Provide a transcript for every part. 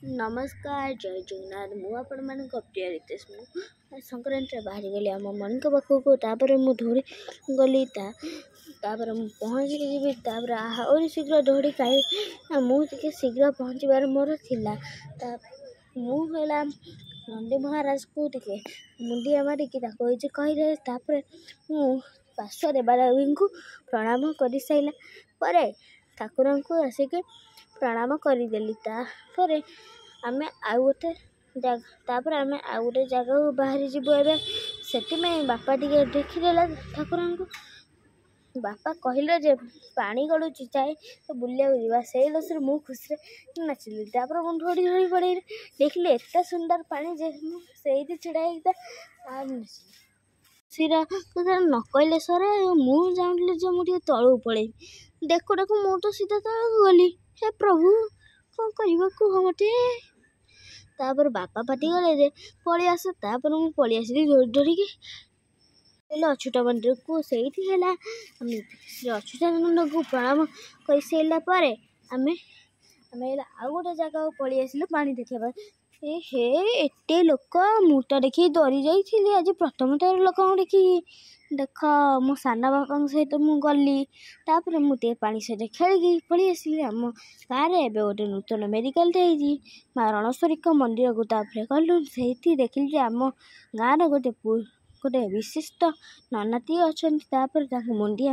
ନମସ୍କାର, ଜୟ ଜଗନ୍ନାଥ। ମୁଁ ଆପଣମାନଙ୍କ ପ୍ରିୟ ରିତେଶ। ମୁଁ ସଂକ୍ରାନ୍ତିରେ ବାହାରିଗଲି ଆମ ମଣିଙ୍କ ପାଖକୁ। ତାପରେ ମୁଁ ଦୌଡ଼ି ଗଲି, ତାପରେ ମୁଁ ପହଞ୍ଚିକି ଯିବି। ତାପରେ ଆହୁରି ଶୀଘ୍ର ଦୌଡ଼ି, କାହିଁ ମୁଁ ଟିକେ ଶୀଘ୍ର ପହଞ୍ଚିବାର ମୋର ଥିଲା। ତା ମୁଁ ହେଲା ନନ୍ଦୀ ମହାରାଜକୁ ଟିକେ ମୁଣ୍ଡିଆ ମାରିକି ତାକୁ କିଛି କହିଲେ। ତାପରେ ମୁଁ ପାର୍ଶ୍ୱ ଦେବାଦେବୀଙ୍କୁ ପ୍ରଣାମ କରିସାରିଲା ପରେ ଠାକୁରଙ୍କୁ ଆସିକି ପ୍ରଣାମ କରିଦେଲି। ତାପରେ ଆମେ ଆଉ ଗୋଟେ ତାପରେ ଆମେ ଆଉ ଗୋଟେ ଜାଗାକୁ ବାହାରି ଯିବୁ ଏବେ। ସେଥିପାଇଁ ବାପା ଟିକେ ଦେଖିଦେଲା ଠାକୁରଙ୍କୁ। ବାପା କହିଲେ ଯେ ପାଣି ଗଳୁଛି, ଯାଇ ବୁଲିବାକୁ ଯିବା। ସେଇ ଦୋଷରୁ ମୁଁ ଖୁସିରେ ନାଚିଲି। ତାପରେ ମୁଁ ଧୌଡ଼ି ଧୌଡ଼ି ପଳେଇଲି। ଦେଖିଲି ଏତେ ସୁନ୍ଦର ପାଣି ଯେ ମୁଁ ସେଇଠି ଛିଡ଼ା ହେଇକି ଆଉ ସେଇଟା ନ କହିଲେ ସରେ। ମୁଁ ଚାହୁଁଥିଲି ଯେ ମୁଁ ଟିକେ ତଳକୁ ପଳେଇବି। ଦେଖୁ ଦେଖୁ ମୁଁ ତ ସିଧା ତଳକୁ ଗଲି। ହେ ପ୍ରଭୁ, କ'ଣ କରିବା କୁହ ମୋତେ? ତାପରେ ବାପା ପାଟି କଲେ ଯେ ପଳେଇ ଆସ। ତାପରେ ମୁଁ ପଳେଇ ଆସିଲି ଦୌଡ଼ି ଦୌଡ଼ିକି ହେଲେ ଅଚ୍ୟୁତ ମନ୍ଦିରକୁ। ସେଇଠି ହେଲା ଆମେ ଶ୍ରୀ ଅଚ୍ୟୁତାନନ୍ଦଙ୍କୁ ପ୍ରଣାମ କରିସାରିଲା ପରେ ଆମେ ହେଲା ଆଉ ଗୋଟେ ଜାଗାକୁ ପଳେଇ ଆସିଲୁ ପାଣି ଦେଖିବା ପାଇଁ। ଏ ହେ, ଏତେ ଲୋକ! ମୁଁ ତ ଦେଖିକି ଡରି ଯାଇଥିଲି ଆଜି ପ୍ରଥମ ଥର ଲୋକଙ୍କୁ ଦେଖିକି। ଦେଖ, ମୋ ସାନ ବାପାଙ୍କ ସହିତ ମୁଁ ଗଲି। ତାପରେ ମୁଁ ଟିକେ ପାଣି ସହିତ ଖେଳିକି ପଳେଇ ଆସିଲି। ଆମ ଗାଁରେ ଏବେ ଗୋଟେ ନୂତନ ମେଡ଼ିକାଲଟେ ହେଇଛି, ମା ରଣେଶ୍ୱରୀଙ୍କ ମନ୍ଦିରକୁ। ତାପରେ ଗଲୁ, ସେଇଠି ଦେଖିଲି ଯେ ଆମ ଗାଁର ଗୋଟେ ବିଶିଷ୍ଟ ନନାଟିଏ ଅଛନ୍ତି। ତାପରେ ତାଙ୍କୁ ମୁଣ୍ଡିଆ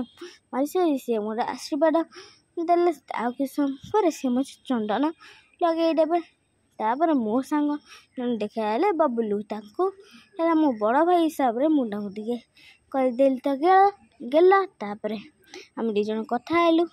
ମାରିସାରି ସିଏ ମୋର ଆଶୀର୍ବାଦ ଦେଲେ। ଆଉ କିଛି ସମୟ ପରେ ସିଏ ମୋତେ ଚନ୍ଦନ ଲଗେଇଦେବେ। ତାପରେ ମୋ ସାଙ୍ଗ ଜଣେ ଦେଖାହେଲେ, ବବୁଲୁ। ତାଙ୍କୁ ହେଲା ମୋ ବଡ଼ ଭାଇ ହିସାବରେ ମୁଁ ତାଙ୍କୁ ଟିକେ କରିଦେଲି ତ ଗେଲ। ତାପରେ ଆମେ ଦୁଇ ଜଣ କଥା ହେଲୁ।